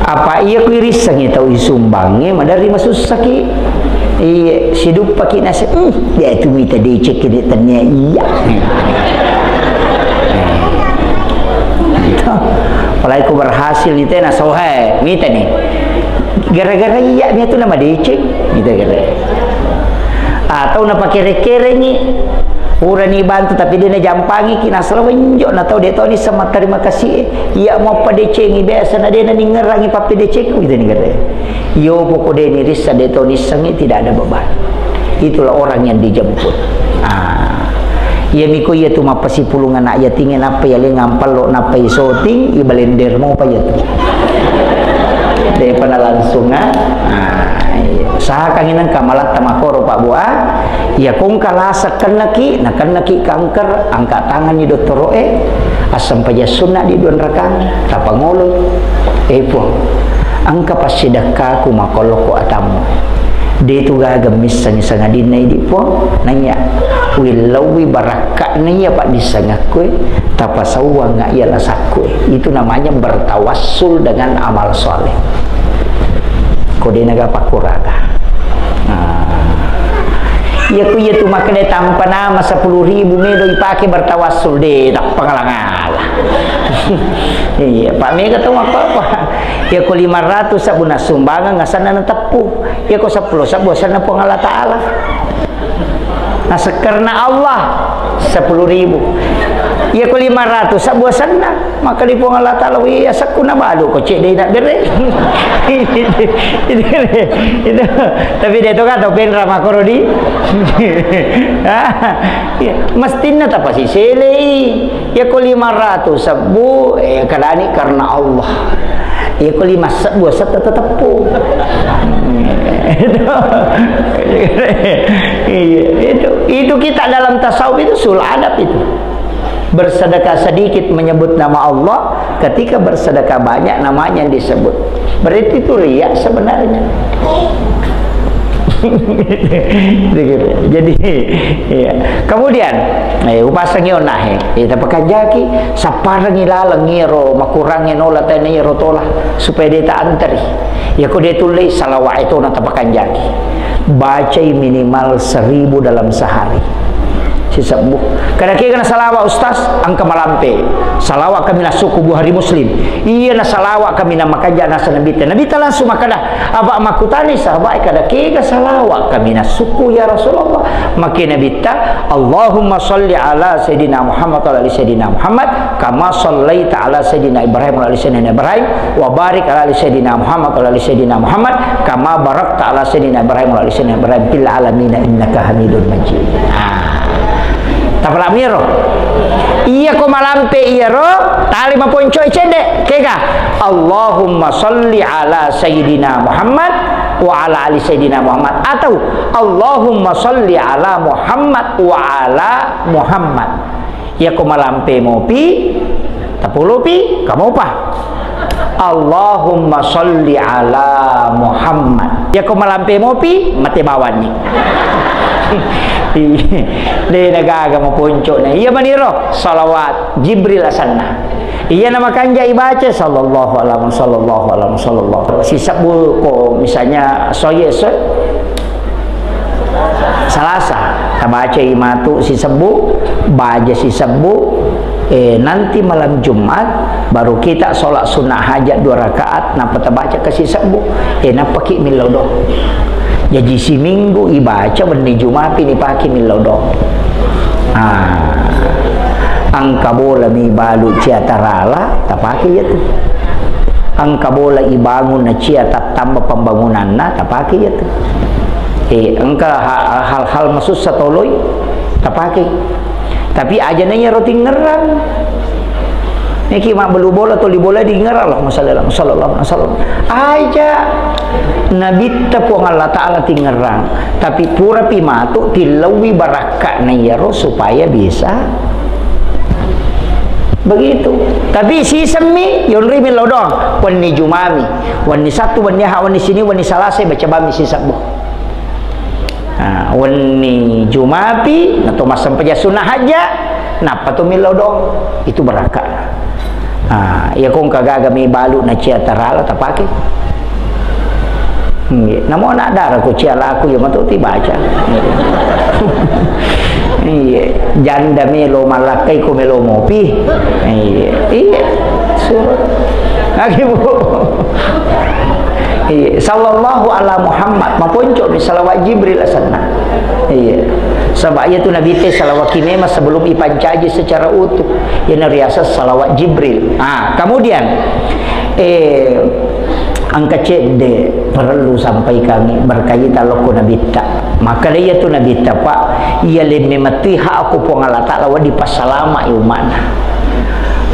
Apa iya ku irissengngi tau isumbangnge maderri masussaki. Iye, siduppaki nase, "Hmm, dia itu mita decek ini tania iya." Apalagi ku berhasil ni tena sohe, mita ni. Gara-gara iya mi tu nama decek, gitu gara. Atau napakere-kerengi, purani bantu tapi dia najampangiki, nasala wenjo, natau de toni sama terima kasih. Iya mau padecengi biasa na de naningerangi pappedecengku gitu ni kata. Iyo poko de nirissa de to nissengi tidak ada beban. Itulah orang yang dijemput. Ah. Iya miko iya tu mappasipulung anak yatinge nappa iya lengang pallo nappa isoting, ibalender mopa iya tu. Depa na langsung ah. Ah, iya. Usahakan inang kamalatta makoro Pak Bu ah. Iya kongka lasa kennaki, na kennaki kanker, angkat tangan ni dottoroe, assempaja sunna di dua rakaat, tapangolo. Eh Puang, engka passidakkaku makolokko atammu. De tu gaga missengi sangadinna idi Puang, naiya willauwi barakka'na iya paddissengakkue, tapasauwanga iya lasakkue. Itu namanya bertawassul dengan amal soleh. Ko de naga pakkuraga. Nah. Iya ku iya tu makkeda tampa nama sepuluh ribu melo ipake bertawassul de tappa ngalang-alang. Iya, Pak mega tau apa-apa. Iya ko lima ratus sabbu nassumbangeng asanna nateppu. Iya ko sepuluh sabbu asanna Puang Allah Taala. Nasekkarna Allah sepuluh ribu. Iya ko lima ratus sabbu asanna. Maka di Puang Allah Taala, "Wih, asakku na balu ko cek dei nak bere." Itu, itu, itu. Tapi dia tu kata penra makoro di. Iya, mestinna tapasiselei. Iya ko lima ratus sabbu, eh, kadani karena Allah. Iya ko lima sabbu asetta teteppu. Itu. Iya, itu. Itu kita dalam tasawuf itu sul adab itu. Bersedekah sedikit menyebut nama Allah, ketika bersedekah banyak namanya yang disebut. Berarti itu riya sebenarnya. Jadi, iya. Kemudian, eh, upasangi onahe, eh, tapakanjaki, sapparengi laleng iyaro makurangnge nola tena iyaro tola, supaya de ta anteri. Iya ko de tullei salawat itu na tapakanjaki. Bacai minimal seribu dalam sehari. Sisebbu. Kada kega na salawat, Ustaz, engka malampe. Salawat kami na suku Buhari Muslim. Iya na salawat kami na makanja nasa Nabitta. Nabitta langsung makkada, apa makkutani sahabat, kada kega salawat kami na suku ya Rasulullah. Makke Nabitta, Allahumma salli ala Sayyidina Muhammad wa ala ali Sayyidina Muhammad, kama sallaita ala Sayyidina Ibrahim wa ala ali Sayyidina Ibrahim, wa barik ala ali Sayyidina Muhammad wa ala ali Sayyidina Muhammad, kama barakta ala Sayyidina Ibrahim wa ala ali Sayyidina Ibrahim fil alamin innaka Hamidun Majid. Ah. Tapalak miro. Iya ko malampe iyaro, tali maponco'i cedde'. Kega? Allahumma salli ala Sayyidina Muhammad wa ala ali Sayyidina Muhammad. Atau Allahumma salli ala Muhammad wa ala Muhammad. Iya ko malampe mopi, tapolopi, kamopa. Allahumma salli ala Muhammad. Iya ko malampe mopi, mate bawanni. De' na gaga maponco'na. Iya maniro, salawat Jibril asenna. Iya na makanja' ibaca, sallallahu alaihi, sallallahu alaihi, sallallahu. Sisebbu ko misalnya soye, so-, Salasa, tabacai matu sisebbu, baja sisebbu, eh, nanti malam Jumat, baru kita sholat sunnah hajat dua rakaat, nappa tabaca ke sisebbu, eh, nappaki millau doang. Jaji siminggu ibaca, wenni Jumapi nipake millau doang. Ah, engka bola mi balu cia tarala, tapake iya tu. Engka bola ibangun na cia tattamba pembangunanna, tapake iya tu. Eh, engka ha-, hal-hal masussa toloi, tapake. Tapi aja na iyaro tingerang. Niki mabbelu bola, toli bola dingerang, Allahumma shalli ala, sallallahu alaihi wasallam. Aja Nabitta Puang Allah Ta'ala tingerang. Tapi purapi matu tillaui barakka'na iyaro supaya bisa. Begitu. Tapi sisemmi, yonri millau doang. Wenni Jumami, wenni Sattu, wenni Aha, wenni Sini, wenni Salasa, baca bami sisebbu. Ah, wenni Jumapi, nato massempajang sunnah hajat, nappa to millau doang. Itu barakka. Ah, iya ko engka gaga mi balu na cia tarala tapake. Iya, namo anak dara ko cia laku, iya matu tibaca. Iya. Iya, janda melo malakkai ko melo mopi. Iya, iya. Suruh. Lagi, Bu. Iya, sallallahu ala Muhammad, maponco mi salawat Jibril asenna. Iya. Sebab iya tu Nabi te salawat ki memang sebelum ipancaji secara utuh. Iya na riaseng salawat Jibril. Ah, kemudian, eh, engka cedde perlu sampaikan berkaitan lokko Nabitta. Maka iya tu Nabitta, Pak, iya lemme metui hak aku Puang Allah Ta'ala, wa dipassalama i umma'na.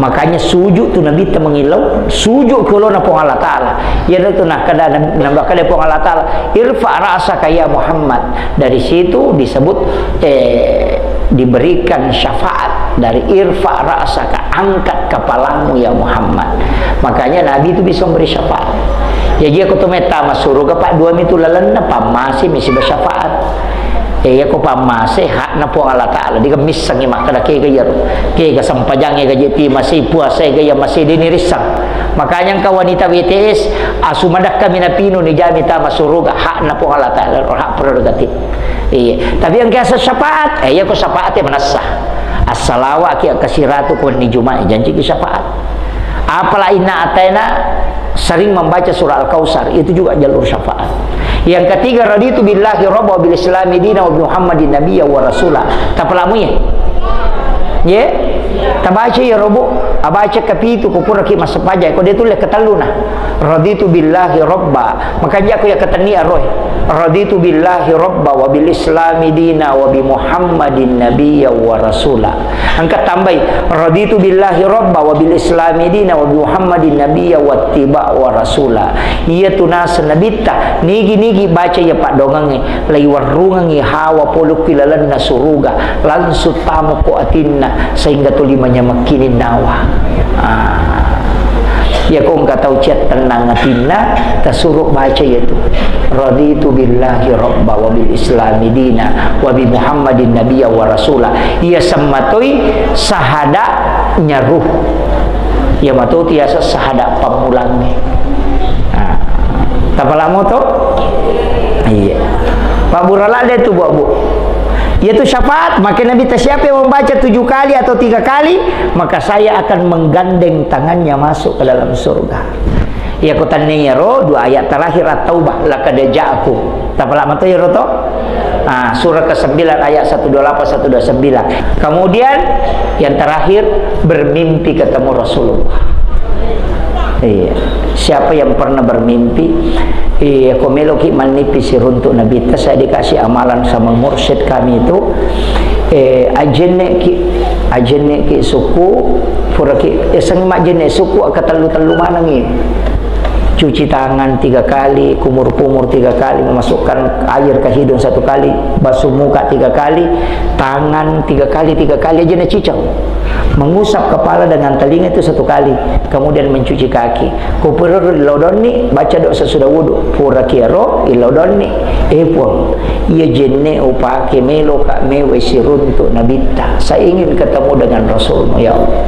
Makanya sujud tu Nabitta mengillau, sujud ke olona Puang Allah Ta'ala. Iya tu nakkeda, nakkeda Puang Allah Ta'ala, "Irfa ra'saka ya Muhammad." Dari situ disebut, eh, diberikan syafaat dari irfa ra'saka, angkat kepalamu ya Muhammad. Makanya Nabi itu bisa memberi syafaat. Ya, iya ko to metta masuruga, Pak, dua mi tu lalenna, pammase mi siba syafaat. Eh, iya ko pammase hakna Puang Allah Ta'ala, diga missengi makkeda kega iyaro. Kega sempajangnge gaje ti masih, puasa ga iya masih, dini rissang. Makanya engka wanita B T S, asu madakka mi napinu ni jami tama suruga, hakna Puang Allah Ta'ala, hak prerogatif. Iya. Tapi engka asa syafaat, eh, iya ko syafaat ya manessa. Assalawa ki akasiratu ko ni Jumat, janji ki syafaat. Apala inna ataina sering membaca surah Al-Kautsar, itu juga jalur syafaat. Yang ketiga, raditu billahi rabba wa bil islami dina wa bi Muhammadin nabiyya wa rasula. Tapalamu ya? Ye? Tabaca ya robo, abaca kapitu ko pura ki massapaja, ko dia tulis ketelluna. Raditu billahi rabba. Makanya aku ya ketenni aroy. Raditu billahi rabba wa bil islami dina wa bi Muhammadin nabiyya wa rasula. Engka tambai, raditu billahi rabba wa bil islami dina wa bi Muhammadin nabiyya wa tiba wa rasula. Iya tu naseng nabitta, nigi-nigi baca iya paddoangengnge, laiwarrungengngi hawa pole ku ilalenna suruga, langsung tamu ko atinna, sehingga tuli manyamekki ninnawa. Ah. Iya ko engka tau ciattennang atinna, tasuro baca iya tu. Raditu billahi rabba wa bil islami dina wa bi Muhammadin nabiyya wa rasula. Iya semmatoi sahada nyaru. Iya matu tiasa sahada pammulangnge. Nah, tapalamo to? Iya. Pak Burala de tu, Bu, Bu. Iya tu syafaat, maka Nabi ta siapa yang membaca tujuh kali atau tiga kali, maka saya akan menggandeng tangannya masuk ke dalam surga. Iya, ko tanne iyaro dua ayat terakhir At-Taubah, laqad ja'akum. Tapalama to iyaro to? Ah, surah kesembilan ayat satu dua lapan, satu dua sembilan. Kemudian yang terakhir, bermimpi ketemu Rasulullah. Iya. Siapa yang pernah bermimpi? Iya, ko meloki mannipi siruntuk Nabi ta, saya dikasih amalan sama mursyid kami itu. Eh, ajenne ki Ajenne ki suku, pura ki, eh, seng majenne suku, akka tellu-tellu manengi. Cuci tangan tiga kali, kumur-kumur tiga kali, memasukkan air ke hidung satu kali, basuh muka tiga kali, tangan tiga kali, tiga kali aja na ciceng. Mengusap kepala dengan telinga itu satu kali, kemudian mencuci kaki. Ko pura ro illau donni, baca doa sesudah wudu. Pura kiaro illau donni. Eh, Puang, iya jenne upake meloka mewe siruntu nabitta. Saya ingin ketemu dengan Rasulmu, ya Allah.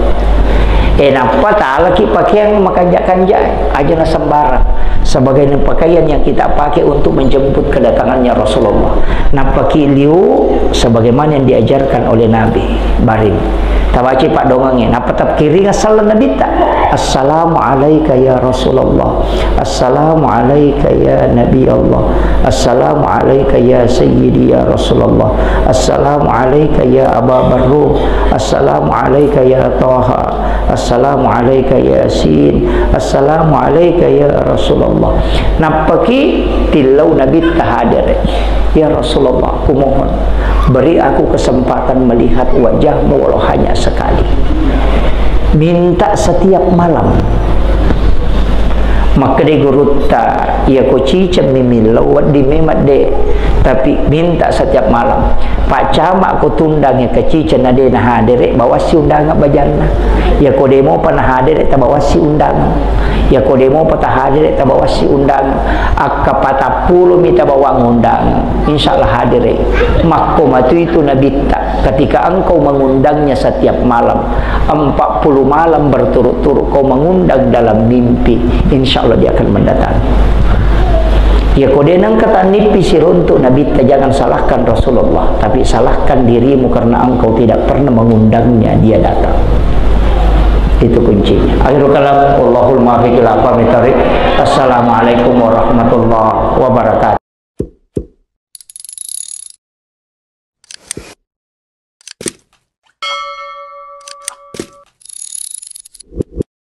Eh, nappa talaki pakeang makanja-kanja, aja na sembarang. Sebagai pakaian yang kita pakai untuk menjemput kedatangannya Rasulullah. Nappa ki liu sebagaimana yang diajarkan oleh Nabi. Baring. Tabaca paddongengnge. Nappa tapkiringa sallang nabitta. Assalamu alaika ya Rasulullah. Assalamu alaika ya Nabi Allah. Assalamu alaika ya Sayyidi ya Rasulullah. Assalamu alaika ya Aba Barru. Assalamu alaika ya Taha. Assalamu alaika Yasin. Assalamu alaika ya Rasulullah. Nappaki tillau nabitta hadere. Ya Rasulullah, kumohon, beri aku kesempatan melihat wajahmu walau hanya sekali. Minta setiap malam. Makkeda gurutta, iya ko ciceng mi millau, wedding memang de, tapi minta setiap malam. Pak Camat ko tundangi ke ciceng na de na hadere, bawassi undangan bajanna. Iya ko de mopa na hadere, tabawassi undangan. Iya ko de mopa ta hadere, tabawassi undangan. Akka patappulo mi tabawang undangan. Insya Allah hadere. Makko matu itu nabitta. Ketika engkau mengundangnya setiap malam, empat puluh malam berturut-turut kau mengundang dalam mimpi, insya Allah dia akan mendatangi. Ya, ko de nengka tanippi siruntu nabitta, jangan salahkan Rasulullah, tapi salahkan dirimu karena engkau tidak pernah mengundangnya dia datang. Itu kuncinya. Akhirul kalam, wallahul muwaffiq ila aqwamit thariq. Assalamualaikum warahmatullahi wabarakatuh.